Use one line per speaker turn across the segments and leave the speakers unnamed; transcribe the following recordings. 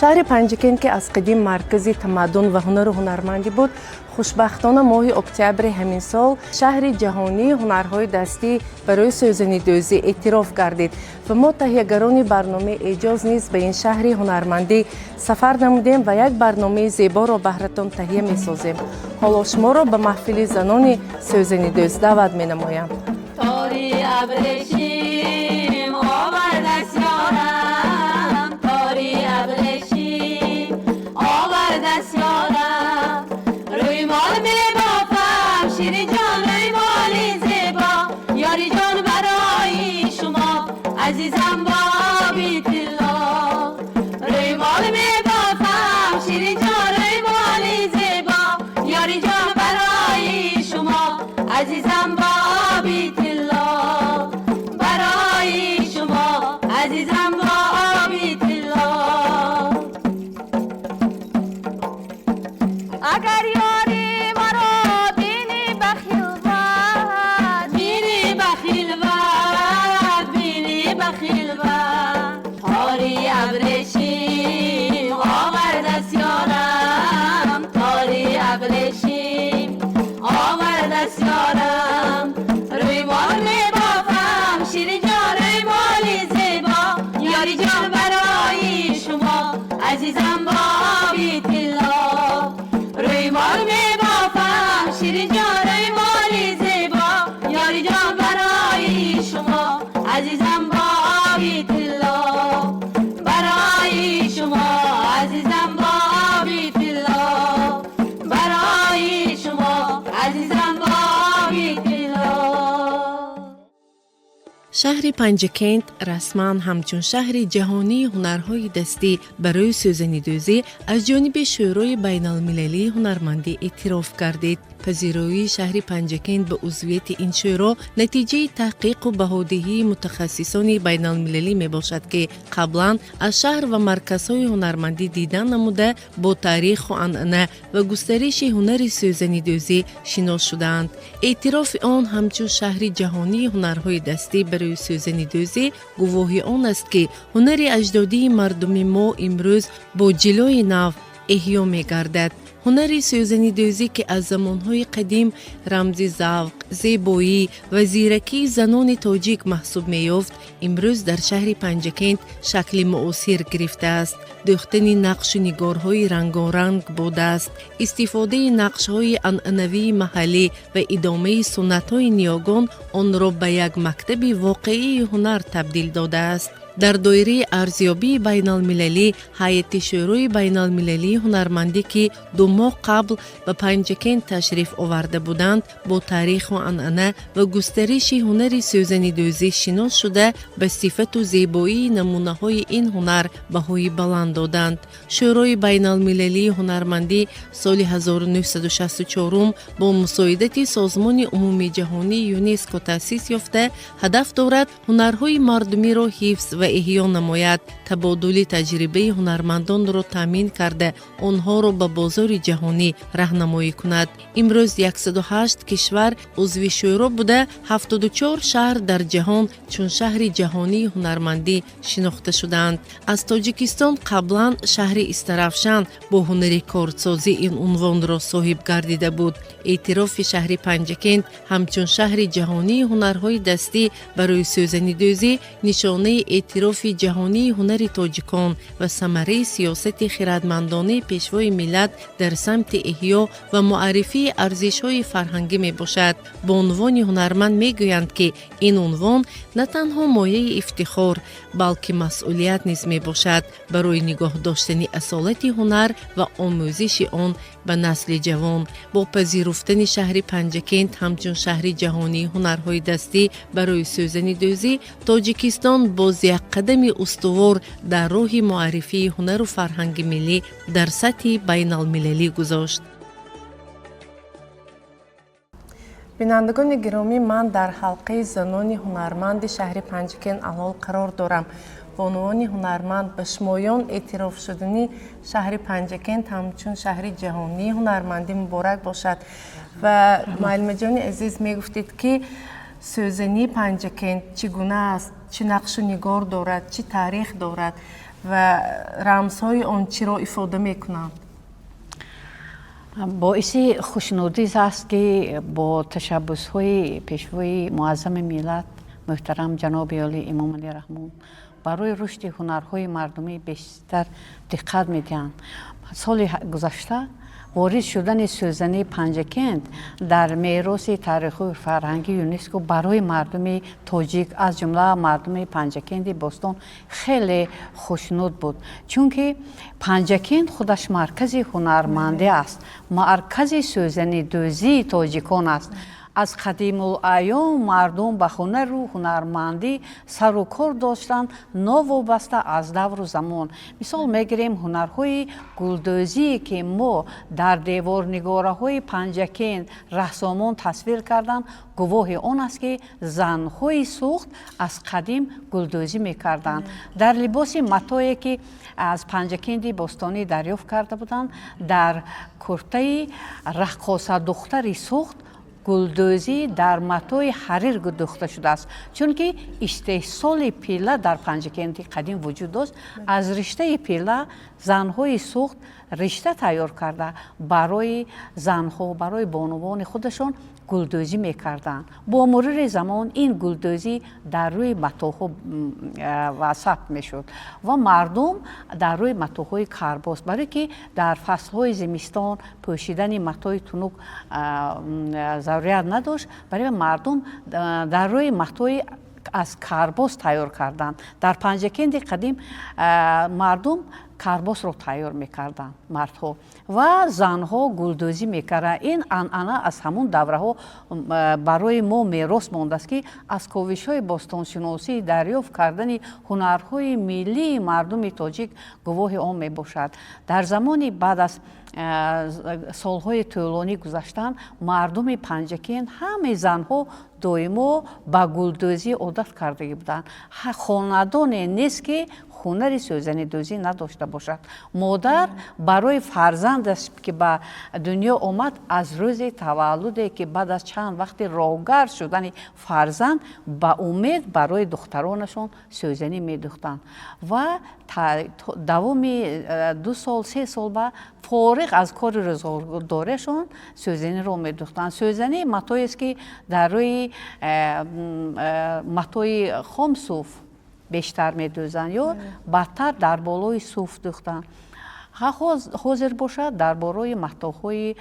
Шаҳри Панҷакент, ки аз қадим маркази тамаддун ва ҳунару ҳунармандӣ буд, хушбахтона моҳи октябри ҳамин сол шаҳри ҷаҳонии ҳунарҳои дастӣ барои сӯзанидӯзӣ эътироф гардид ва мо, таҳиягарони барномаи Эҷоз, низ ба ин шаҳри ҳунармандӣ сафар намудем ва як барномаи зеборо баҳратон таҳия месозем. Ҳоло шуморо ба маҳфили занони сӯзанидӯз даъват менамоям.
Тори абрешим овардаст ёрам, тори абрешим овардаст ёрам. Рӯймол мебофам, Ширинҷон, рӯймоли зебо, ёриҷон, барои шумо, азизам, бо оби тилло. Рӯймол мебофам, Ширинҷон, рӯймоли зебо, ёриҷон, барои шумо, азизам, бо оби тилло. Барои шумо, азизам, бо оби тилло.
Агар ёри маро бини ба хилват,
бини ба хилват, бини ба хилват, тори абрешим овардаст ёрам, тори абрешим овардаст ёрам. Рӯймол мебофам, Ширинҷон, рӯймоли зебо, ёриҷон, барои шумо, азизам, бо оби тилло. Рӯймол мебофам, Ширинҷон, рӯймоли зебо, ёриҷон, барои шумо, азизам, бо оби тилло. Барои шумо, азизам, бо оби тилло. Барои шумо, азизам, бо оби тилло.
Шаҳри Панҷакент расман ҳамчун шаҳри ҷаҳонии ҳунарҳои дастӣ барои сӯзанидӯзӣ аз ҷониби Шӯрои байналмилалии ҳунармандӣ эътироф гардид. Пазироии шаҳри Панҷакент ба узвияти ин шӯро натиҷаи таҳқиқу баҳодиҳии мутахассисони байналмилалӣ мебошад, ки қаблан аз шаҳр ва марказҳои ҳунармандӣ дидан намуда, бо таъриху анъана ва густариши ҳунари сӯзанидӯзӣ шинос шудаанд. Эътирофи он ҳамчун шаҳри ҷаҳонии ҳунарҳои дастӣ барои сӯзанидӯзӣ гувоҳи он аст, ки ҳунари аҷдодии мардуми мо имрӯз бо ҷилои нав эҳё мегардад. Ҳунари сӯзанидӯзӣ, ки аз замонҳои қадим рамзи завқ, зебоӣ ва зиракии занони тоҷик маҳсуб меёфт, имрӯз дар шаҳри Панҷакент шакли муосир гирифтааст. Дӯхтани нақшу нигорҳои рангоранг бо даст, истифодаи нақшҳои анъанавии маҳаллӣ ва идомаи суннатҳои ниёгон онро ба як мактаби воқеии ҳунар табдил додааст. Дар доираи арзёбии байналмилалӣ ҳайати Шӯрои байналмилалии ҳунармандӣ, ки 2 моҳ қабл ба Панҷакент ташриф оварда буданд, бо таъриху анъана ва густариши ҳунари сӯзанидӯзӣ шинос шуда, ба сифату зебоии намунаҳои ин ҳунар баҳои баланд доданд. Шӯрои байналмилалии ҳунармандӣ соли 1964 бо мусоидати Созмони умумиҷаҳонии ЮНЕСКО таъсис ёфта, ҳадаф дорад ҳунарҳои мардумиро ҳифз ва эҳё намояд, табодули таҷрибаи ҳунармандонро таъмин карда, онҳоро ба бозори ҷаҳонӣ раҳнамоӣ кунад. Имрӯз 108 кишвар узви шӯро буда, 74 шаҳр дар ҷаҳон чун шаҳри ҷаҳонии ҳунармандӣ шинохта шудаанд. Аз Тоҷикистон қаблан шаҳри Истаравшан бо ҳунари кордсозӣ ин унвонро соҳиб гардида буд. Эътирофи шаҳри Панҷакент ҳамчун шаҳри ҷаҳонии ҳунарҳои дастӣ барои сӯзанидӯзӣ нишонаи эътирофи ҷаҳонии ҳунари тоҷикон ва самараи сиёсати хирадмандонаи Пешвои миллат дар самти эҳё ва муаррифии арзишҳои фарҳангӣ мебошад. Бонувони ҳунарманд мегӯянд, ки ин унвон на танҳо мояи ифтихор, балки масъулият низ мебошад барои нигоҳ доштани асолати ҳунар ва омӯзиши он ба насли ҷавон. Бо пазируфтани шаҳри Панҷакент ҳамчун шаҳри ҷаҳонии ҳунарҳои дастӣ барои сӯзанидӯзӣ, Тоҷикистон боз як қадами устувор дар роҳи муаррифии ҳунару фарҳанги миллӣ дар сатҳи байналмилалӣ гузошт. Бинандагони гиромӣ, ман дар ҳалқаи занони ҳунарманди шаҳри Панҷакент алҳол қарор дорам. Бонувони ҳунарманд, ба шумоён эътироф шудани шаҳри Панҷакент ҳамчун шаҳри ҷаҳонии ҳунармандӣ муборак бошад. Ва муаллимаҷони азиз, мегуфтед, ки сӯзании Панҷакент чӣ гуна аст, чӣ нақшу нигор дорад, чӣ таърих дорад ва рамзҳои он чиро ифода мекунанд?
Боиси хушнудӣ аст, ки бо ташаббусҳои Пешвои Муаззами миллат, муҳтарам ҷаноби олӣ Эмомалӣ Раҳмон, барои рушди ҳунарҳои мардумӣ бештар диққат медиҳанд. Соли гузашта ворид шудани сӯзании Панҷакент дар мероси таърихию фарҳангии ЮНЕСКО барои мардуми тоҷик, аз ҷумла мардуми Панҷакенти бостон, хеле хушнуд буд, чунки Панҷакент худаш маркази ҳунармандӣ аст, маркази сӯзанидӯзии тоҷикон аст. Аз қадимулайём мардум ба ҳунару ҳунармандӣ сару кор доштанд, новобаста аз давру замон. Мисол мегирем, ҳунарҳои гулдӯзие, ки мо дар деворнигораҳои Панҷакент рассомон тасвир карданд, гувоҳи он аст, ки занҳои суғд аз қадим гулдӯзӣ мекарданд. Дар либоси матое, ки аз Панҷакенти бостонӣ дарёфт карда буданд, дар куртаи раққосадухтари суғд гулдӯзӣ дар матои ҳарир дӯхта шудааст, чунки истеҳсоли пилла дар Панҷакенти қадим вуҷуд дошт. Аз риштаи пилла занҳои суғд ришта тайёр карда, барои занҳо, барои бонувони худашон гулдӯзӣ мекарданд. Бо мурури замон ин гулдӯзӣ дар рӯи матоҳо ва сабт мешуд ва мардум дар рӯи матоҳои карбос, барое ки дар фаслҳои зимистон пӯшидани матои тунук зарурият надошт, барои мардум дар рӯи матои аз карбос тайёр карданд. Дар Панҷакенти қадим мардум карбосро тайёр мекарданд, мардҳо, ва занҳо гулдӯзӣ мекарданд. Ин анъана аз ҳамун давраҳо барои мо мерос мондааст, ки аз ковишҳои бостоншиносӣ дарёфт кардани ҳунарҳои миллии мардуми тоҷик гувоҳи он мебошад. Дар замони баъд аз солҳои тӯлонӣ гузаштан, мардуми Панҷакент, ҳамаи занҳо доимо ба гулдӯзӣ одат кардагӣ буданд. Хонадоне нест, ки ҳунари сӯзанидӯзӣ надошта бошад. Модар барои фарзандаш, ки ба дунё омад, аз рӯзи таваллуде, ки баъд аз чанд вақти роҳгард шудани фарзанд, ба умед барои духтаронашон сӯзанӣ медӯхтанд ва давоми 2 сол, 3 сол ба фориғ аз кори рӯзгордориашон сӯзаниро медӯхтанд. Сӯзанӣ матоест, ки дар рӯи матои хом суф бештар медӯзанд ё бадтар дар болои суф дӯхтанд. Ҳозир бошад, дар болои матоҳои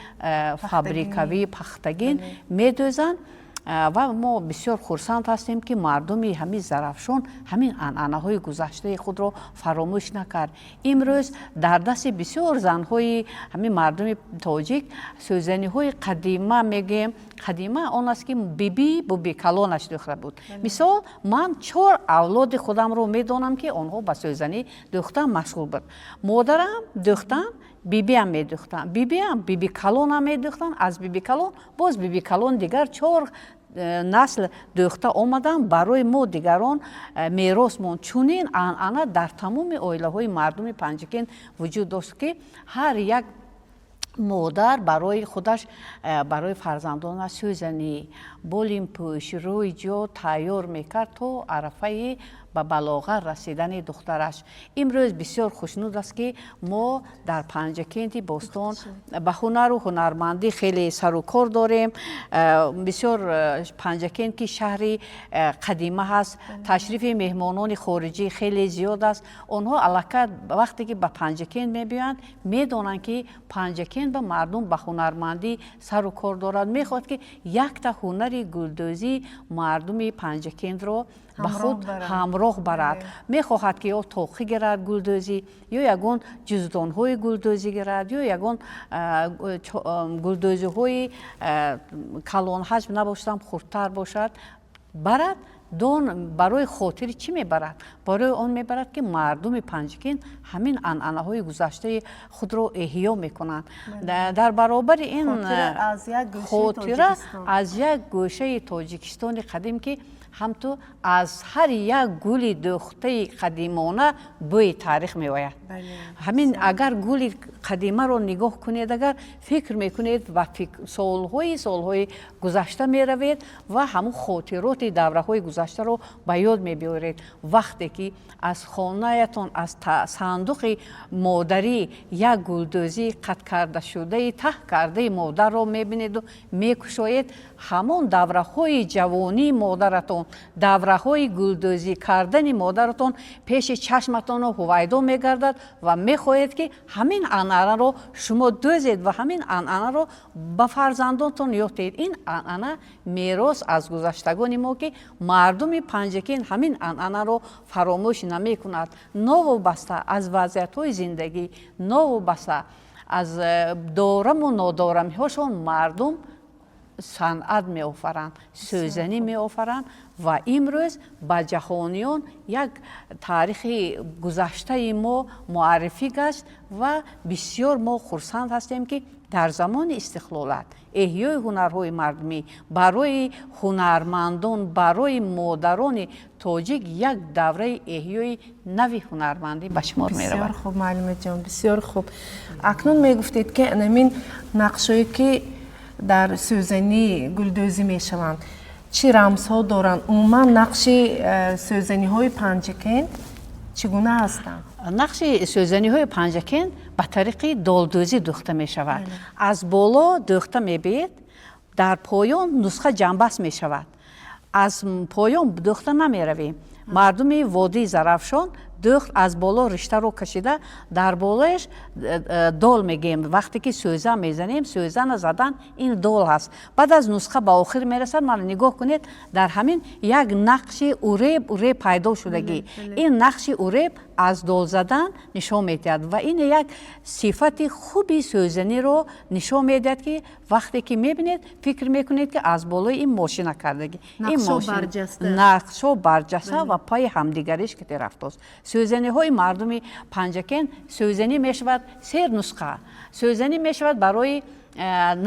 фабрикавии пахтагин медӯзанд. Ва мо бисёр хурсанд ҳастем, ки мардуми ҳамин Зарафшон ҳамин анъанаҳои гузаштаи худро фаромӯш накард. Имрӯз дар дасти бисёр занҳои ҳамин мардуми тоҷик сӯзаниҳои қадима мегӯем. Қадима он аст, ки биби бубикалонаш дӯхта буд. Мисол, ман чор авлоди худамро медонам, ки онҳо ба сӯзанӣ дӯхтан машғул буд. Модарам дӯхтан, бибиам медӯхтанд, бибиам, бибикалонам медӯхтанд, аз бибикалон боз бибикалон, дигар чор насл дӯхта омаданд, барои мо дигарон мерос монд. Чунин анъана дар тамоми оилаҳои мардуми Панҷакент вуҷуд дошт, ки ҳар як модар барои худаш, барои фарзандонаш сӯзанӣ, болинпӯш, рӯйҷо тайёр мекард то арафаи ба балоғат расидани духтараш. Имрӯз бисёр хушнуд аст, ки мо дар Панҷакенти бостон ба ҳунару ҳунармандӣ хеле сару кор дорем. Бисёр Панҷакент, ки шаҳри қадима ҳаст, ташрифи меҳмонони хориҷӣ хеле зиёд аст. Онҳо аллакай вақте ки ба Панҷакент мебиёянд, медонанд, ки Панҷакент Панҷакент ба мардум ба ҳунармандӣ сару кор дорад, мехоҳад, ки якта ҳунари гулдӯзии мардуми Панҷакентро ба худ ҳамроҳ барад. Мехоҳад, ки ё тоқӣ гирад гулдӯзӣ, ё ягон ҷуздонҳои гулдӯзӣ гирад, ё ягон гулдӯзиҳои калонҳаҷм набошад, хурдтар бошад, барад. Дон барои хотири чӣ мебарад? Барои он мебарад, ки мардуми Панҷакент ҳамин анъанаҳои гузаштаи худро эҳё мекунанд. Дар баробари ин хотира аз як гӯшаи Тоҷикистони қадим, ки ҳамту аз ҳар як гули дӯхтаи қадимона бӯи таърих меояд. Ҳамин агар гули қадимаро нигоҳ кунед, агар фикр мекунед, ба солҳои солҳои гузашта меравед ва ҳамун хотироти давраҳои гузаштаро ба ёд мебиёред. Вақте ки аз хонаятон, аз сандуқи модарӣ як гулдӯзии қат кардашудаи таҳ кардаи модарро мебинеду мекушоед, ҳамон давраҳои ҷавонии модаратон, давраҳои гулдӯзӣ кардани модаратон пеши чашматонро ҳувайдо мегардад ва мехоҳед, ки ҳамин анъанаро шумо дӯзед ва ҳамин анъанаро ба фарзандонтон ёд диҳед. Ин анъана мерос аз гузаштагони мо, ки мардуми Панҷакент ҳамин анъанаро фаромӯш намекунад. Новобаста аз вазъиятҳои зиндагӣ, новобаста аз дораму нодорамиҳошон, мардум санъат меофаранд, сӯзанӣ меофаранд ва имрӯз ба ҷаҳониён як таърихи гузаштаи мо муаррифӣ гашт. Ва бисёр мо хурсанд ҳастем, ки дар замони истиқлолат эҳёи ҳунарҳои мардумӣ барои ҳунармандон, барои модарони тоҷик як давраи эҳёи нави ҳунармандӣ ба шумор меравад.
Бисёр хуб, муаллимаҷон, бисёр хуб. Акнун мегуфтед, ки анамин нақшҳое, ки дар сӯзанӣ гулдӯзӣ мешаванд, чӣ рамзҳо доранд? Умуман нақши сӯзаниҳои Панҷакент чӣ гуна ҳастанд?
Нақши сӯзаниҳои Панҷакент ба тариқи долдӯзӣ дӯхта мешавад. Аз боло дӯхта мебиед, дар поён нусха ҷамъбаст мешавад. Аз поён дӯхта намеравем. Мардуми водии Зарафшон дӯхт аз боло, риштаро кашида, дар болояш дол мегӯем. Вақте ки сӯзан мезанем, сӯзана задан ин дол ҳаст. Баъд аз нусха ба охир мерасад. Мана, нигоҳ кунед, дар ҳамин як нақши уреб уреб пайдо шудагӣ. Ин нақши уреб аз дол задан нишон медиҳад ва ин як сифати хуби сӯзаниро нишон медиҳад, ки вақте ки мебинед, фикр мекунед, ки аз болои ин мошина кардагӣ. Нақшҳо барҷаста ва пайи ҳамдигариш ки рафтост. Сӯзаниҳои мардуми Панҷакент сӯзанӣ мешавад сернусха, сӯзанӣ мешавад барои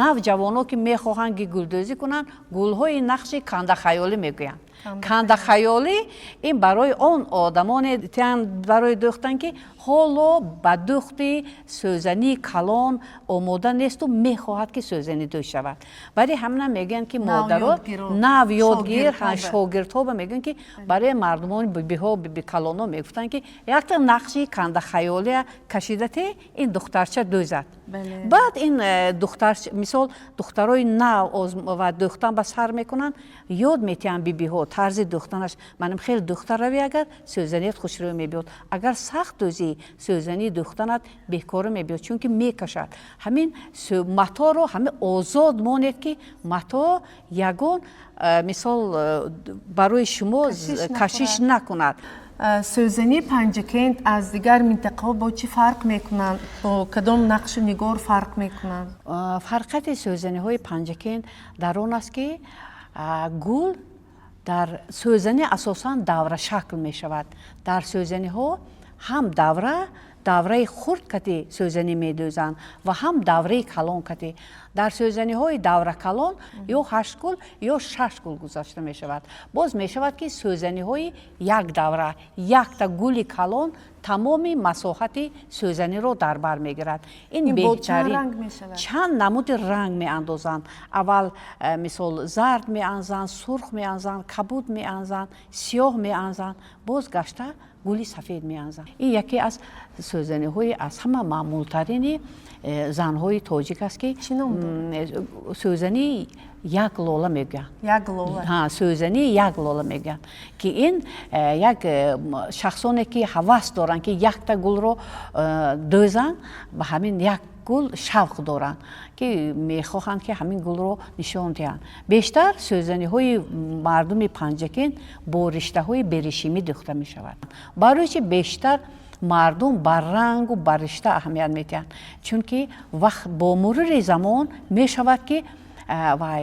нав ҷавоно, ки мехоҳанд, ки гулдӯзӣ кунанд. Гулҳои нақши кандахаёлӣ мегӯянд. Кандахаёлӣ ин барои он одамоне барои дӯхтан, ки ҳоло ба дӯхти сӯзании калон омода несту мехоҳад, ки сӯзанӣ дӯз шавад. Барои ҳамина мегӯянд, ки модаро нав ёдгир шогирдҳо мегӯянд, ки барои мардумони бибиҳо, бибикалонҳо мегуфтанд, ки якта нақши кандахаёлия кашида те, ин духтарча дӯзад. Баъд ин духтар, мисол, духтарои нав ва дӯхтан ба сар мекунанд, ёд метиҳанд бибиҳо тарзи дӯхтанаш. Манам хеле духтар равӣ, агар сӯзаният хушрӯй мебиёд, агар сахт дӯзӣ, сӯзании дӯхтанат бекора мебиёд, чунки мекашад ҳамин маторо. Ҳамин озод монед, ки мато ягон мисол барои шумо кашиш накунад.
Сӯзании Панҷакент аз дигар минтақаҳо бо чӣ фарқ мекунанд? Бо кадом нақшу нигор фарқ мекунанд?
Фарқияти сӯзаниҳои Панҷакент дар он аст, ки гул дар сӯзанӣ асосан даврашакл мешавад. Дар сӯзаниҳо ҳам давра, давраи хурд кати сӯзанӣ медӯзанд ва ҳам давраи калон кати. Дар сӯзаниҳои давра калон ё ҳашт гул, ё шаш гул гузашта мешавад. Боз мешавад, ки сӯзаниҳои як давра, якта гули калон тамоми масоҳати сӯзаниро дар бар мегирад. Ин беҳтарин. Чанд намуди ранг меандозанд. Аввал мисол, зард меанзанд, сурх меанзанд, кабуд меанзанд, сиёҳ меанзанд, боз гашта гули сафед меанзанд. Ин яке аз сӯзаниҳои аз ҳама маъмултарини занҳои тоҷик аст, ки сӯзании як лола мегӯянд. Сӯзании як лола мегӯянд, ки ин як шахсоне, ки ҳавас доранд, ки якта гулро дӯзанд, ба ҳамин як Гул шавқ доранд, ки мехоҳанд, ки ҳамин гулро нишон диҳанд. Бештар сӯзаниҳои мардуми Панҷакент бо риштаҳои беришимӣ дӯхта мешавад. Барои чи бештар мардум ба рангу ба ришта аҳамият медиҳанд? Чунки вақт бо мурури замон мешавад, ки вай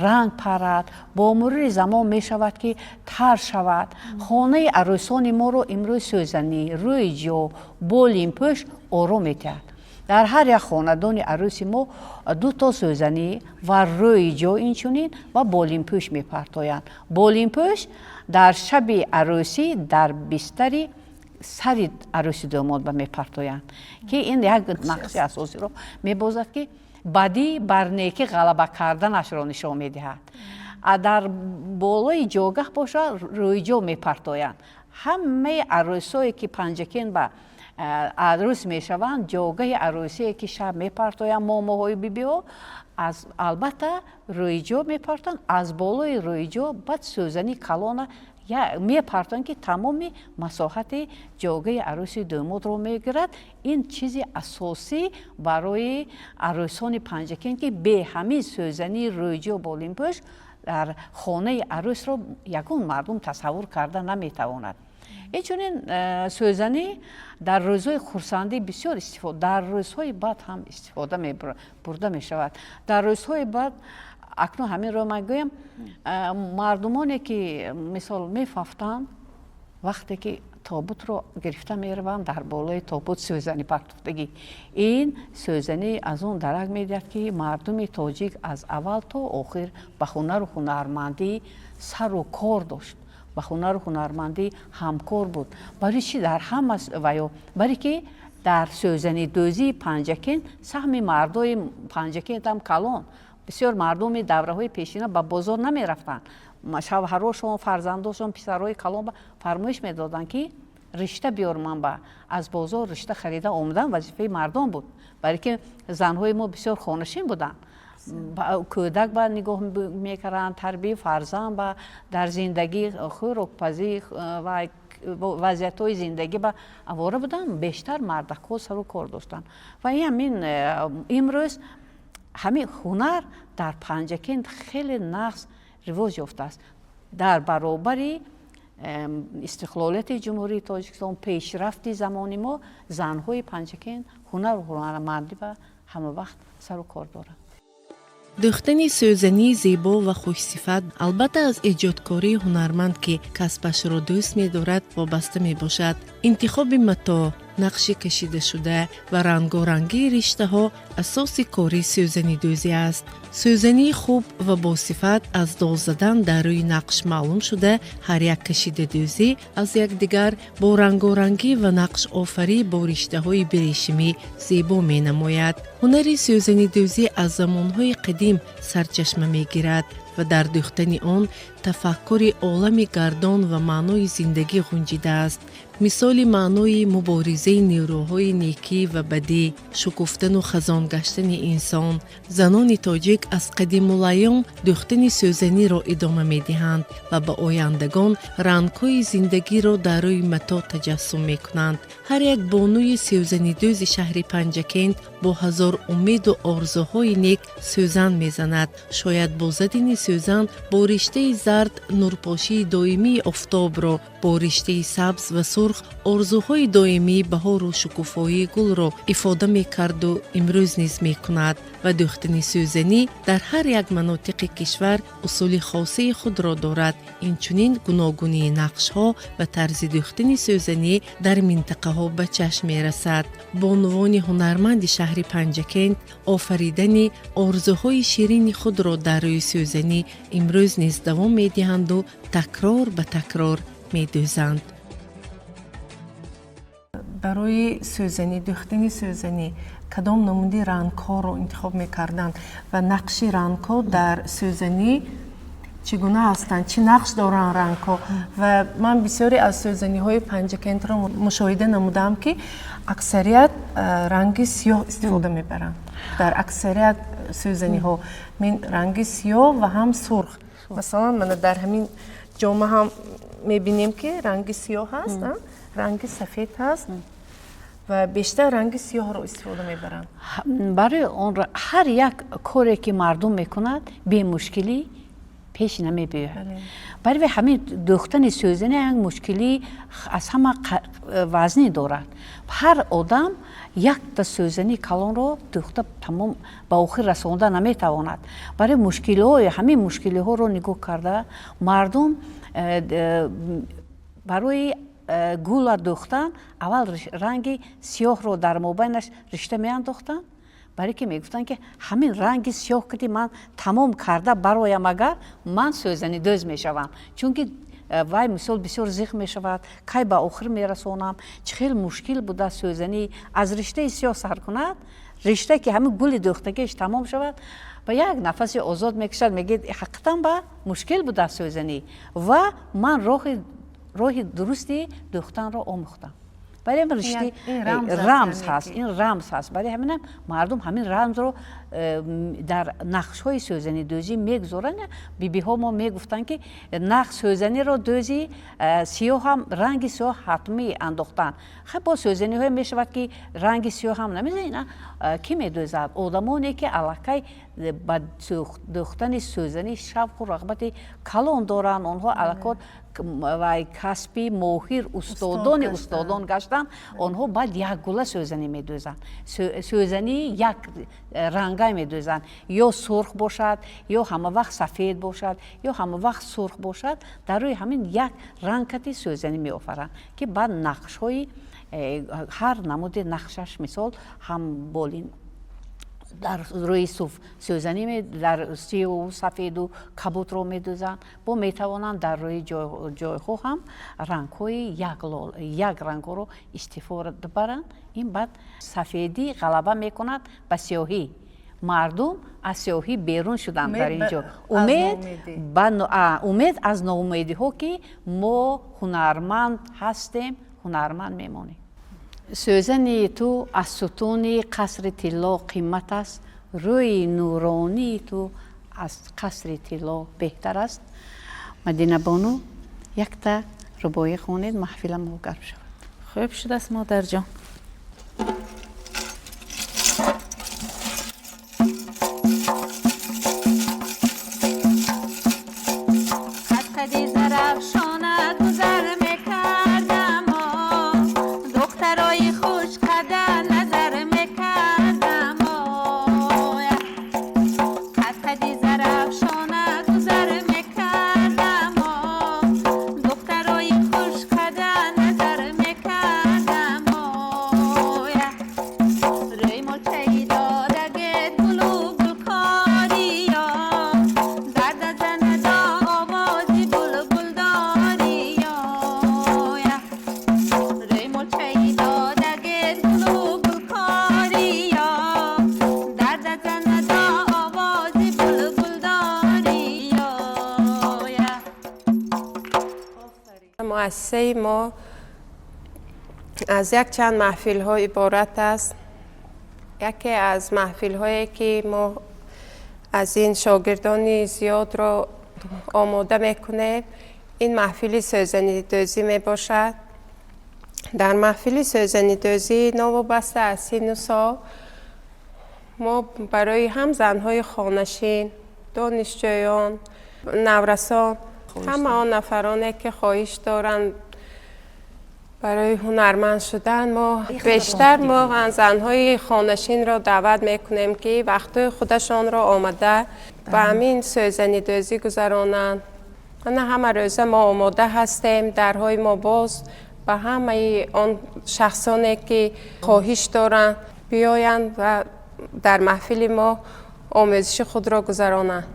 ранг парад, бо мурури замон мешавад, ки тар шавад. Хонаи арӯсони моро имрӯз сӯзанӣ, рӯйҷо, болинпӯш оро медиҳад. Дар ҳар як хонадони арӯси мо дуто сӯзанӣ ва рӯйҷо, инчунин ва болинпӯш мепартоянд. Болинпӯш дар шаби арӯсӣ дар бистари сари арӯси домод ба мепартоянд, ки ин як нақши асосиро мебозад, ки бадӣ бар некӣ ғалаба карданашро нишон медиҳад. Дар болои ҷогаҳ бошад, рӯйҷо мепартоянд. Ҳамаи арӯсое, ки Панҷакент ба арӯс мешаванд, ҷогаҳи арӯсие, ки шаб мепартоянд момоҳои бибиҳо, аз албатта рӯйҷо мепартоянд. Аз болои рӯйҷо баъд сӯзани калона мепартоянд, ки тамоми масоҳати ҷогаи арӯси домодро мегирад. Ин чизи асосӣ барои арӯсони Панҷакент, ки бе ҳамин сӯзани, рӯйҷо, болинпӯш дар хонаи арӯсро ягон мардум тасаввур карда наметавонад. Инчунин сӯзанӣ дар рӯзҳои хурсандӣ бисёр истифода, дар рӯзҳои бад ҳам истифода бурда мешавад. Дар рӯзҳои бад акнун ҳаминро ман гӯям: мардумоне, ки мисол мефавтанд, вақте ки тобутро гирифта мераванд, дар болои тобут сӯзанӣ партофтагӣ. Ин сӯзанӣ аз он дарак медиҳад, ки мардуми тоҷик аз аввал то охир ба ҳунару ҳунармандӣ сару кор дошт, ба ҳунару ҳунармандӣ ҳамкор буд. Барои чи дар ҳама ваё? Барое ки дар сӯзанидӯзии Панҷакент саҳми мардои Панҷакент ҳам калон. Бисёр мардуми давраҳои пешина ба бозор намерафтанд. Шавҳарошон, фарзандошон, писарҳои калон фармоиш медоданд, ки ришта биёр. Ман ба аз бозор ришта харида омадан вазифаи мардон буд, барое ки занҳои мо бисёр хонашин буданд, кӯдак ба нигоҳ мекарданд, тарбияи фарзанд ба, дар зиндагӣ, хӯрокпазӣ ва вазъиятҳои зиндагӣ ба авора буданд. Бештар мардакҳо сару кор доштанд ва ҳамин имрӯз ҳамин ҳунар дар Панҷакент хеле нағз ривоҷ ёфтааст. Дар баробари истиқлолияти Ҷумҳурии Тоҷикистон, пешрафти замони мо, занҳои Панҷакент ҳунару ҳунармандӣ ба ҳама вақт сару кор доранд.
Дӯхтани сӯзании зебо ва хушсифат албатта аз эҷодкории ҳунарманд, ки касбашро дӯст медорад, вобаста мебошад. Интихоби матоъ, нақши кашидашуда ва рангорангии риштаҳо асоси кори сӯзанидӯзӣ аст. Сӯзании хуб ва босифат аз дол задан дар рӯи нақш маълум шуда, ҳар як кашидадӯзӣ аз якдигар бо рангорангӣ ва нақшофарӣ бо риштаҳои берешимӣ зебо менамояд. Ҳунари сӯзанидӯзӣ аз замонҳои қадим сарчашма мегирад ва дар дӯхтани он тафаккури олами гардон ва маънои зиндагӣ ғунҷидааст. Мисоли маънои муборизаи нерӯҳои некӣ ва бадӣ, шукуфтану хазон гаштани инсон. Занони тоҷик аз қадимулайём дӯхтани сӯзаниро идома медиҳанд ва ба ояндагон рангҳои зиндагиро дар рӯи матоъ таҷассум мекунанд. Ҳар як бонуи сӯзанидӯзи шаҳри Панҷакент бо ҳазор умеду орзуҳои нек сӯзан мезанад. Шояд бо задани сӯзан бо риштаи зард нурпошии доимии офтобро, бо риштаи сабз ва сурх орзуҳои доимии баҳору шукуфоии гулро ифода мекарду имрӯз низ мекунад. Ва дӯхтани сӯзанӣ дар ҳар як манотиқи кишвар усули хосаи худро дорад. Инчунин гуногунии нақшҳо ва тарзи дӯхтани сӯзанӣ дар минтақаҳо ба чашм мерасад. Бонувони ҳунарманди шаҳри Панҷакент офаридани орзуҳои ширини худро дар рӯи сӯзанӣ имрӯз низ давом медиҳанду такрор ба такрор медӯзанд.
Барои сӯзанӣ, дӯхтани сӯзанӣ кадом намуди рангҳоро интихоб мекарданд ва нақши рангҳо дар сӯзанӣ чӣ гуна ҳастанд, чӣ нақш доранд рангҳо? Ва ман бисёре аз сӯзаниҳои Панҷакентро мушоҳида намудам, ки аксарият ранги сиёҳ истифода мебаранд. Дар аксарият сӯзаниҳо ранги сиёҳ ва ҳам сурх. Масалан, мана дар ҳамин ҷома ҳам мебинем, ки ранги сиёҳ ҳаст, ранги сафед ҳаст. Ва бештар ранги сиёҳро истифода мебаранд.
Барои он ҳар як коре ки мардум мекунад, бемушкилӣ пеш намебиёяд. Барои ҳамин дӯхтани сӯзани як мушкилӣ аз ҳама вазнӣ дорад. Ҳар одам якта сӯзани калонро дӯхта тамом ба охир расонда наметавонад. Барои мушкилиҳои ҳамин мушкилиҳоро нигоҳ карда, мардум барои гула дӯхтан аввал ранги сиёҳро дар мобайнаш ришта меандохтанд, барое ки мегуфтанд, ки ҳамин ранги сиёҳ киди ман тамом карда бароям, агар ман сӯзанидӯз мешавам, чунки вай мисол бисёр зиқ мешавад, кай ба охир мерасонам. Чӣ хел мушкил буда сӯзанӣ аз риштаи сиёҳ сар кунад, ришта ки ҳамин гули дӯхтагиаш тамом шавад, ба як нафаси озод мекашад. Мегӯяд, ҳақиқатан ба мушкил буда сӯзанӣ ва ман роҳи дурусти дӯхтанро омӯхтам. Барои ҳамин ришти рамз ҳаст, ин рамз ҳаст. Барои ҳаминам мардум ҳамин рамзро дар нақшҳои сӯзанидӯзӣ мегузоранд. Бибиҳо мо мегуфтанд, ки нақш сӯзаниро дӯзи, сиёҳам ранги сиёҳ ҳатмӣ андохтан. Хай, бо сӯзаниҳое мешавад, ки ранги сиёҳ ҳам намезанад. Ина кӣ медӯзад? Одамоне ки аллакай ба дӯхтани сӯзанӣ шавқу рағбати калон доранд, онҳо аллакай вай касби моҳир, устодони устодон гаштанд. Онҳо баъд якгула сӯзанӣ медӯзанд, сӯзании як рангай медӯзанд, ё сурх бошад, ё ҳама вақт сафед бошад, ё ҳама вақт сурх бошад. Дар рӯи ҳамин як рангкати сӯзанӣ меофаранд, ки баъд нақшҳои ҳар намуди нақшаш, мисол, ҳам болин дар рӯи суф сӯзанӣ дар сиёҳу сафеду кабудро медӯзанд, бо метавонанд дар рӯи ҷойҳо ҳам рангҳои як рангҳоро истифода баранд. Ин баъд сафедӣ ғалаба мекунад ба сиёҳӣ. Мардум аз сиёҳӣ берун шуданд дар ин ҷо. Умед аз ноумедиҳо, ки мо ҳунарманд ҳастем, ҳунарманд мемонем. Сӯзани ту аз сутуни қасри тилло қимат аст, рӯи нуронии ту аз қасри тилло беҳтар аст. Мадинабону, якта рубоӣ хонед, маҳфилам гарм шавад.
Хуб шудааст, модарҷон. Қад-қади Зарафшона гузар мекардамо, духтарои хушқада назар мекардамо. Қад-қади Зарафшона гузар мекардамо, духтарои хушқада назар мекардамо. Рӯи молчаи додагет гулу гулкориё, дарда занадо овози булбулдориё. Рӯи молчаи додагет гулу гулкориё, дарда занадо овози булбулдориё.
Муассисаи мо аз якчанд маҳфилҳо иборат аст. Яке аз маҳфилҳое, ки мо аз ин шогирдони зиёдро омода мекунем, ин маҳфили сӯзанидӯзӣ мебошад. Дар маҳфили сӯзанидӯзӣ новобаста аз синну сол мо барои ҳам занҳои хонашин, донишҷӯён, наврасон, ҳама он нафароне, ки хоҳиш доранд барои ҳунарманд шудан, мо бештар мо занҳои хонашинро даъват мекунем, ки вақтҳои худашонро омада ба ҳамин сӯзанидӯзӣ гузаронанд. Ана ҳама рӯза мо омода ҳастем, дарҳои мо боз ба ҳамаи он шахсоне, ки хоҳиш доранд, биёянд ва дар маҳфили мо омӯзиши худро гузаронанд.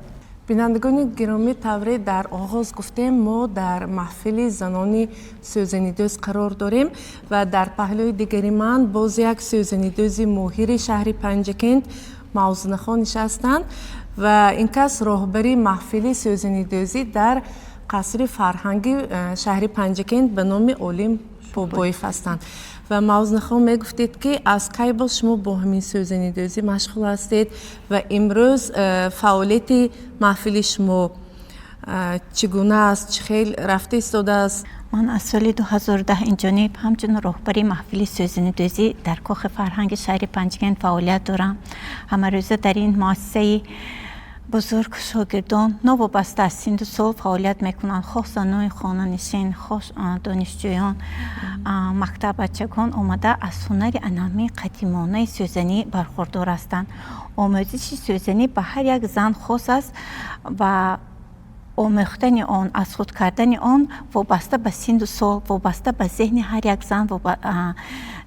Бинандагони гиромӣ, тавре дар оғоз гуфтем, мо дар маҳфили занони сӯзанидӯз қарор дорем ва дар паҳлӯи дигари ман боз як сӯзанидӯзи моҳири шаҳри Панҷакент Мавзунахон нишастанд ва ин кас роҳбари маҳфили сӯзанидӯзӣ дар қасри фарҳанги шаҳри Панҷакент ба номи Олим Бобоев ҳастанд. Ва Мавзунахон, мегуфтед, ки аз кай боз шумо бо ҳамин сӯзанидӯзӣ машғул ҳастед ва имрӯз фаъолияти маҳфили шумо чӣ гуна аст, чӣ хел рафта истодааст?
Ман аз соли 2010 инҷониб ҳамчун роҳбари маҳфили сӯзанидӯзӣ дар Кохи фарҳанги шаҳри Панҷакент фаъолият дорам. Ҳамарӯза дар ин муассисаи бузург шогирдон новобаста аз синну сол фаъолият мекунанд, хоҳ занони хонанишин, хоҳ донишҷӯён, мактаббачагон омада аз ҳунари анами қадимонаи сӯзанӣ бархурдор ҳастанд. Омӯзиши сӯзанӣ ба ҳар як зан хос аст ва омӯхтани он, аз худ кардани он вобаста ба синну сол, вобаста ба зеҳни ҳар як зан,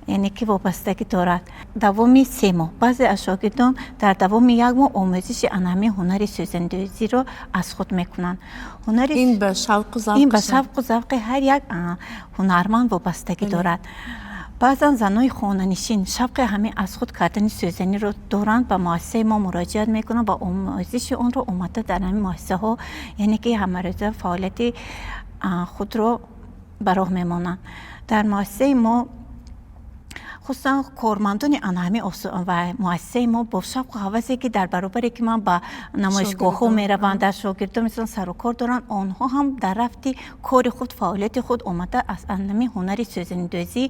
яъне ки вобастагӣ дорад. Давоми 3 моҳ, баъзе аз шогирдон дар давоми як моҳ омӯзиши анами ҳунари сӯзандӯзиро аз худ мекунанд.
Ин ба шавқу
ин ба шавқу завқи ҳар як ҳунарманд вобастагӣ дорад. Баъзан занои хонанишин шавқи ҳамин аз худ кардани сӯзаниро доранд, ба муассисаи мо муроҷиат мекунанд ва омӯзиши онро омада дар ҳамин муассисаҳо, яъне ки ҳамарӯза фаъолияти худро ба роҳ мемонанд. Дар муассисаи мо, хусусан кормандони анҳами ва муассисаи мо бо шавқу ҳавасе, ки дар баробаре ки ман ба намоишгоҳҳо мераванд, дар шогирдо мисол сарукор доранд, онҳо ҳам дар рафти кори худ, фаъолияти худ омада аз анҳами ҳунари сӯзанидӯзӣ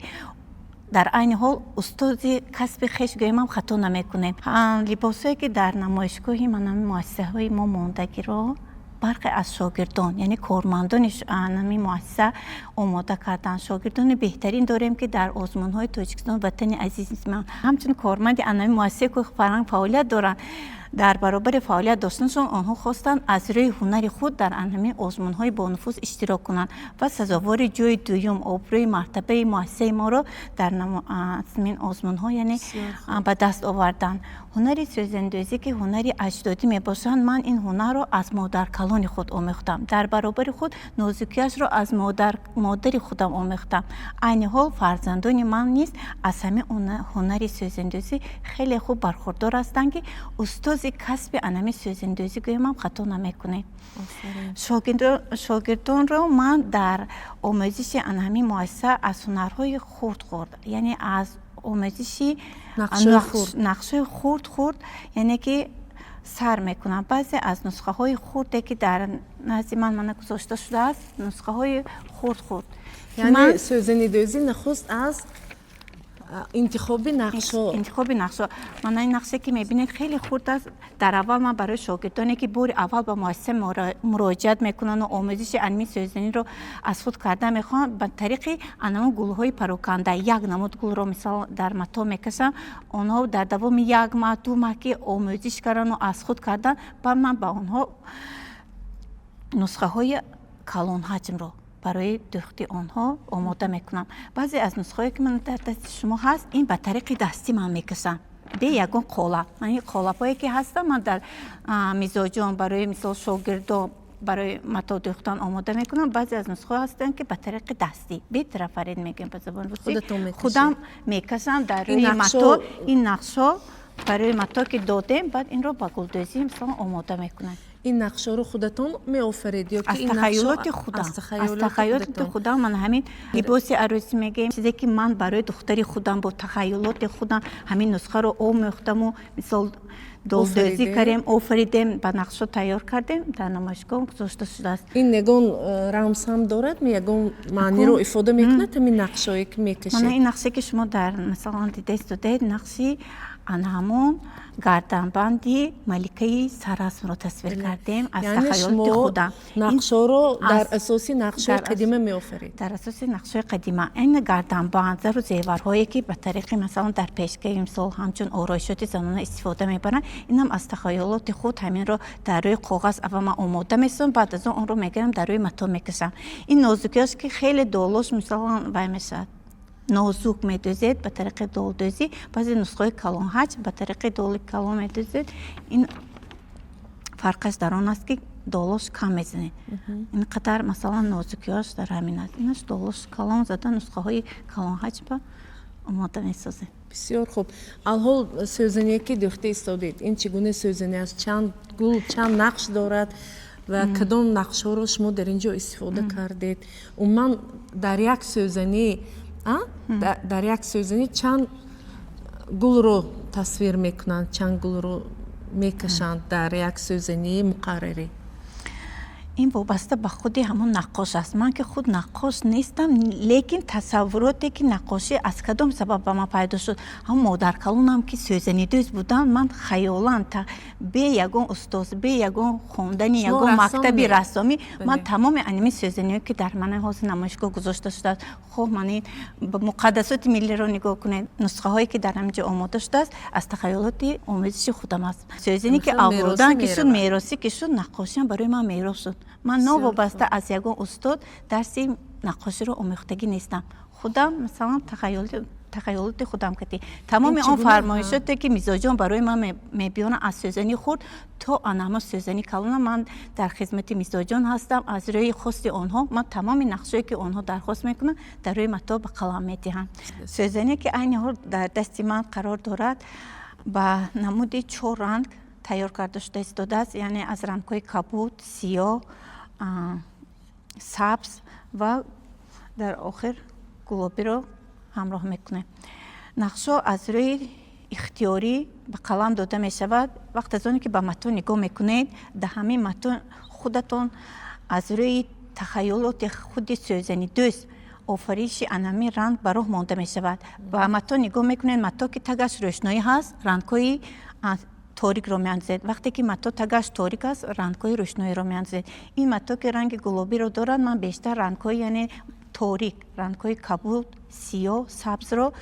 дар айни ҳол устоди касби хеш гӯем ҳам хато намекунем. Либосҳое, ки дар намоишгоҳи манами муассисаҳои мо мондагиро бархе аз шогирдон, яъне кормандони ҳамин муассиса омода карданд. Шогирдони беҳтарин дорем, ки дар озмунҳои Тоҷикистон, ватани азизи ман, ҳамчун корманди анами муассисаи Кӯҳи фарҳанг фаъолият доранд. Дар баробари фаъолият доштанашон онҳо хостанд аз рӯи ҳунари худ дар ҳамин озмунҳои бонуфуз иштирок кунанд ва сазовори ҷои дуюм, обрӯи мартабаи муассисаи моро дар ҳамин озмунҳо, яъне, ба даст оварданд. Ҳунари сӯзандӯзӣ, ки ҳунари аҷдодӣ мебошанд, ман ин ҳунарро аз модаркалони худ омӯхтам. Дар баробари худ нозукиашро аз модари худам омӯхтам. Айни ҳол фарзандони ман низ аз ҳамин ҳунари сӯзандӯзӣ хеле хуб бархурдор ҳастанд, ки устози касби анами сӯзандӯзӣ гӯям ҳам хато намекунем. Шогирдонро ман дар омӯзиши анҳамин муассиса аз ҳунарҳои хурд хурд, яъне аз омӯзиши нақшҳои хурд хурд, яъне ки сар мекунам. Баъзе аз нусхаҳои хурде, ки дар назди ман мана гузошта шудааст, нусхаҳои хурд хурд.
Яъне сӯзанидӯзӣ нахуст аз интихоби нақшҳо.
Интихоби нақшҳо. Мана ин нақше, ки мебинед, хеле хурд аст. Дар аввал ман барои шогирдоне, ки бори аввал ба муассиса муроҷиат мекунанду омӯзиши анми сӯзаниро аз худ карда мехоҳанд, ба тариқи анамун гулҳои пароканда як намуд гулро мисол дар мато мекашам. Онҳо дар давоми як маҳ, 2 маҳ ки омӯзиш кардану аз худ кардан, баъд ман ба онҳо нусхаҳои калонҳаҷмро барои дӯхти онҳо омода мекунам. Баъзе аз нусхаҳое, ки ман дар дасти шумо ҳаст, ин ба тариқи дастӣ ман мекашам, бе ягон қолаб. Ман қолабҳое, ки ҳастам, ман дар мизоҷон, барои мисол шогирдо барои матоъ дӯхтан омода мекунам. Баъзе аз нусхаҳо ҳастанд, ки ба тариқи дастӣ, бе трафарет мегӯем ба забони русӣ, худам мекашам дар рӯи матоъ. Ин нақшҳо барои матоъ ки додем, баъд инро ба гулдӯзӣ мисол омода мекунем.
Ин нақшҳоро худатон меофаред ё
аз тахайюлоти худам? Аз тахайюлоти худам. Ман ҳамин либоси арӯсӣ мегӯем, чизе ки ман барои духтари худам бо тахайюлоти худам ҳамин нусхаро омӯхтаму мисол долдӯзӣ кардем, офаридем, ба нақшҳо тайёр кардем, дар намоишгоҳ гузошта шудааст.
Ин ягон рамз ҳам дорад, ягон маъниро ифода мекунад ҳамин нақшҳое, ки мекашед?
Мана ин нақше, ки шумо дар масалан дида истодаед, нақши ана ҳамон гарданбанди маликаи Сарасмро тасвир кардем аз тахайюлоти худам.
Нақшҳоро дар асоси нақшҳои қадима меофаред?
Дар асоси нақшҳои қадима. Ин гарданбанд, зару зеварҳое, ки ба тариқи масалан дар пешкаи мисол ҳамчун ороишоти занона истифода мебаранд, инам аз тахайюлоти худ ҳаминро дар рӯи коғаз аввал ман омода месозам, баъд аз он онро мегирам, дар рӯи матоъ мекашам. Ин нозукиаш, ки хеле долош мисалан вай мешавад, нозук медӯзед ба тариқи долдӯзӣ. Баъзе нусхаҳои калонҳаҷм ба тариқи доли калон медӯзед. Ин фарқаш дар он аст, ки долош кам мезанед. Ин қадар масалан нозукиҳош дар ҳамин аст. Инаш долош калон зада, нусхаҳои калонҳаҷмба омода месозем.
Бисёр хуб. Алҳол сӯзане, ки дӯхта истодед, ин чӣ гуна сӯзане аст? Чанд гул, чанд нақш дорад ва кадом нақшҳоро шумо дар ин ҷо истифода кардед? Умуман дар як сӯзанӣ чанд гулро тасвир мекунанд, чанд гулро мекашанд дар як сӯзании муқаррарӣ?
Ин вобаста ба худи ҳамон наққош аст. Ман ки худ наққош нестам, лекин тасаввуроте ки наққошӣ аз кадом сабаб ба ман пайдо шуд, ҳамон модаркалонам ки сӯзанидӯз буданд, ман хаёлан бе ягон устоз, бе ягон хондани ягон мактаби рассомӣ, ман тамоми аними сӯзаниҳое ки дар мана ҳозир намоишгоҳ гузошта шудааст, хоҳ ман ин муқаддасоти миллиро нигоҳ кунед, нусхаҳое ки дар ҳамин ҷо омода шудааст, аз тахайюлоти омӯзиши худам аст. Сӯзанӣ ки авлодан ки шуд, меросӣ ки шуд, наққошиам барои ман мерос шуд. Ман новобаста аз ягон устод дарси наққоширо омӯхтагӣ нестам. Худам, масалан, тахайюлоти худам кардӣ. Тамоми он фармоишоте ки мизоҷон барои ман мебиёранд, аз сӯзани хурд то анаҳама сӯзани калона, ман дар хизмати мизоҷон ҳастам. Аз рӯи хости онҳо ман тамоми нақшое ки онҳо дархост мекунанд, дар рӯи матоъ ба қалам медиҳам. Сӯзане ки айни ҳол дар дасти ман қарор дорад, ба намуди чор ранг тайёр карда шуда истодааст, яъне аз рангҳои кабуд, сиёҳ, сабз ва дар охир гулобиро ҳамроҳ мекунем. Нақшҳо аз рӯи ихтиёрӣ ба қалам дода мешавад. Вақт аз оне ки ба матоъ нигоҳ мекунед, дар ҳамин матоъ худатон аз рӯи тахайюлоти худи сӯзанидӯз офариши анҳамин ранг ба роҳ монда мешавад. Ба матоъ нигоҳ мекунед, матоъ ки тагаш рӯшноӣ ҳаст, рангҳои торикро меандозед. Вақте ки матоъ тагаш торик аст, рангҳои рӯшноиро меандозед. Ин матоъ ки ранги гулобиро дорад, ман бештар рангҳои, яъне торик, рангҳои кабуд, сиёҳ, сабзро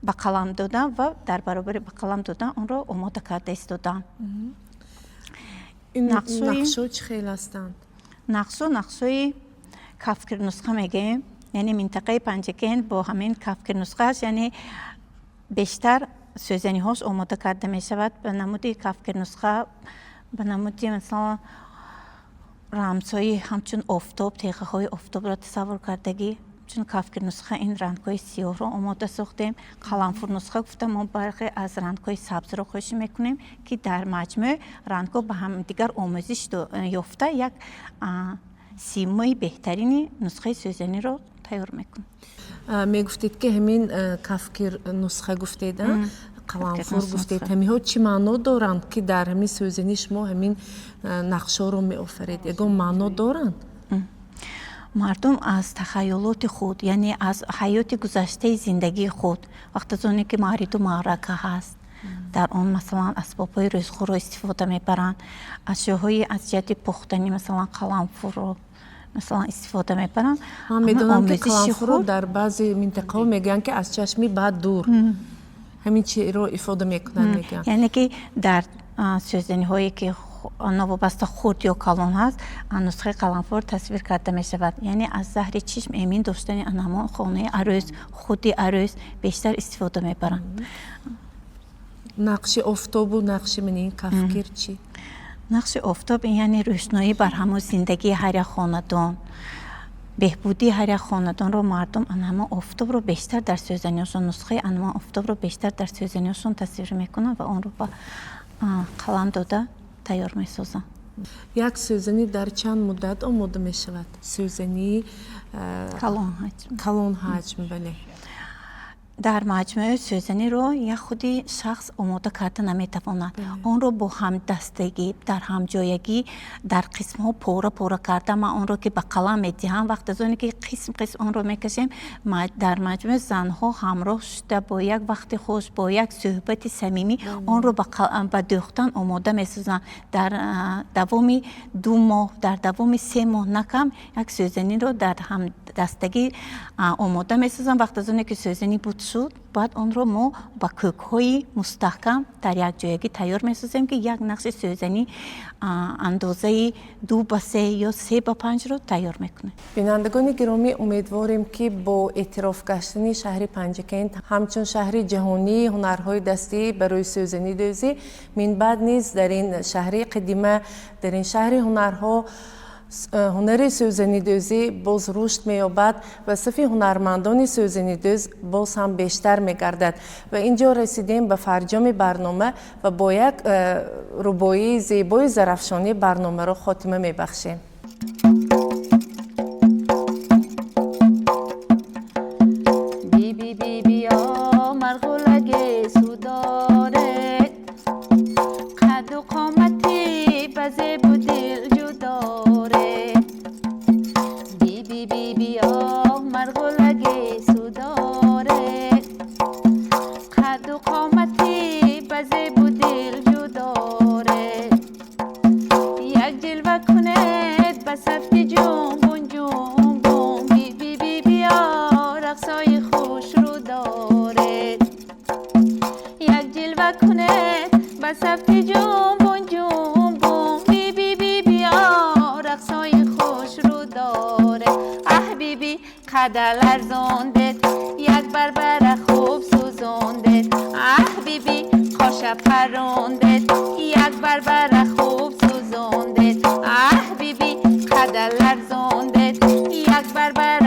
ба қалам додам ва дар баробари ба қалам додан онро омода карда истодам.
Нақшҳо чӣ хел ҳастанд?
Нақшҳо нақшҳои кафкирнусха мегӯем, яъне минтақаи Панҷакент бо ҳамин кафкирнусхааш, яъне бештар сӯзаниҳош омода карда мешавад ба намуди кафкирнусха, ба намуди, масалан, рамзҳои ҳамчун офтоб, теғаҳои офтобро тасаввур кардагӣ. Чун кафкирнусха ин рангҳои сиёҳро омода сохтем. Қаламфурнусха гуфта мо бархе аз рангҳои сабзро хӯшӣ мекунем, ки дар маҷмӯъ рангҳо ба ҳамдигар омӯзиш ёфта як симои беҳтарини нусхаи сӯзаниро тайёр мекунем.
Мегуфтед ки ҳамин кафкир нусха гуфтед, қаламфур гуфтед, ҳаминҳо чӣ маъно доранд, ки дар ҳамин сӯзанӣ шумо ҳамин нақшҳоро меофаред? Ягон маъно доранд?
Мардум аз тахайюлоти худ, яъне аз ҳаёти гузаштаи зиндагии худ, вақт аз оне ки маъриду маърака ҳаст, дар он, масалан, асбобҳои рӯзхӯрро истифода мебаранд, ашёҳои аз ҷиҳати пухтанӣ, масалан, қаламфурро, масалан, истифода мебаранд.
Ман медонам, ки қаламфурро дар баъзе минтақаҳо мегӯянд, ки аз чашми бад дур, ҳамин чиро ифода мекунанд, мегӯянд.
Яъне ки дар сӯзаниҳое ки новобаста хурд ё калон ҳаст, нусхаи қаламфур тасвир карда мешавад, яъне аз заҳри чишм эмин доштани ҳамон хонаи арӯс, худи арӯс бештар истифода мебаранд.
Нақши офтобу нақши ман ин кафкир чӣ?
Нақши офтоб яъне рӯшноӣ бар ҳамон зиндагии ҳар як хонадон, беҳбудии ҳар як хонадонро мардум ҳамон офтобро бештар дар сӯзаниҳошон, нусхаи ҳамон офтобро бештар дар сӯзаниҳошон тасвир мекунанд ва онро ба қалам дода тайёр месозанд.
Як сӯзанӣ дар чанд муддат омода мешавад? Сӯзании
калон ҳаҷм?
Калон ҳаҷм, бале.
Дар маҷмӯъ сӯзаниро як худи шахс омода карда наметавонад. Онро бо ҳамдастагӣ, дар ҳамҷоягӣ, дар қисмҳо пора пора карда, ман онро ки ба қалам медиҳам, вақт аз оне ки қисм қисм онро мекашем, дар маҷмӯъ занҳо ҳамроҳ шуда, бо як вақти хуш, бо як суҳбати самимӣ онро ба дӯхтан омода месозанд. Дар давоми 2 моҳ, дар давоми 3 моҳ на кам як сӯзаниро дар ҳамдастагӣ омода месозанд. Вақт аз оне ки сӯзанӣ буд шуд, баъд онро мо ба кӯкҳои мустаҳкам дар якҷоягӣ тайёр месозем, ки як нақши сӯзанӣ андозаи 2 ба 3 ё 3 ба 5-ро тайёр мекунем.
Бинандагони гиромӣ, умедворем, ки бо эътироф гаштани шаҳри Панҷакент ҳамчун шаҳри ҷаҳонии ҳунарҳои дастӣ барои сӯзанидӯзӣ, минбаъд низ дар ин шаҳри қадима, дар ин шаҳри ҳунарҳо ҳунари сӯзанидӯзӣ боз рушд меёбад ва сафи ҳунармандони сӯзанидӯз боз ҳам бештар мегардад. Ва ин ҷо расидем ба фарҷоми барнома ва бо як рубоии зебои Зарафшонӣ барномаро хотима мебахшем.
Биби, бибиё, марғулаге судоред, қаду қомати ба зебу дил ҷудоред. кунед ба сафти ҷумбун ҷумбун. Биби бибиё рақсои хушрӯ доре, аҳ биби қада ларзондед, як барбара хуб сӯзондед, аҳ биби қоша парондед, як барбара хуб сӯзондед, аҳ биби қада ларзондед, як барбара.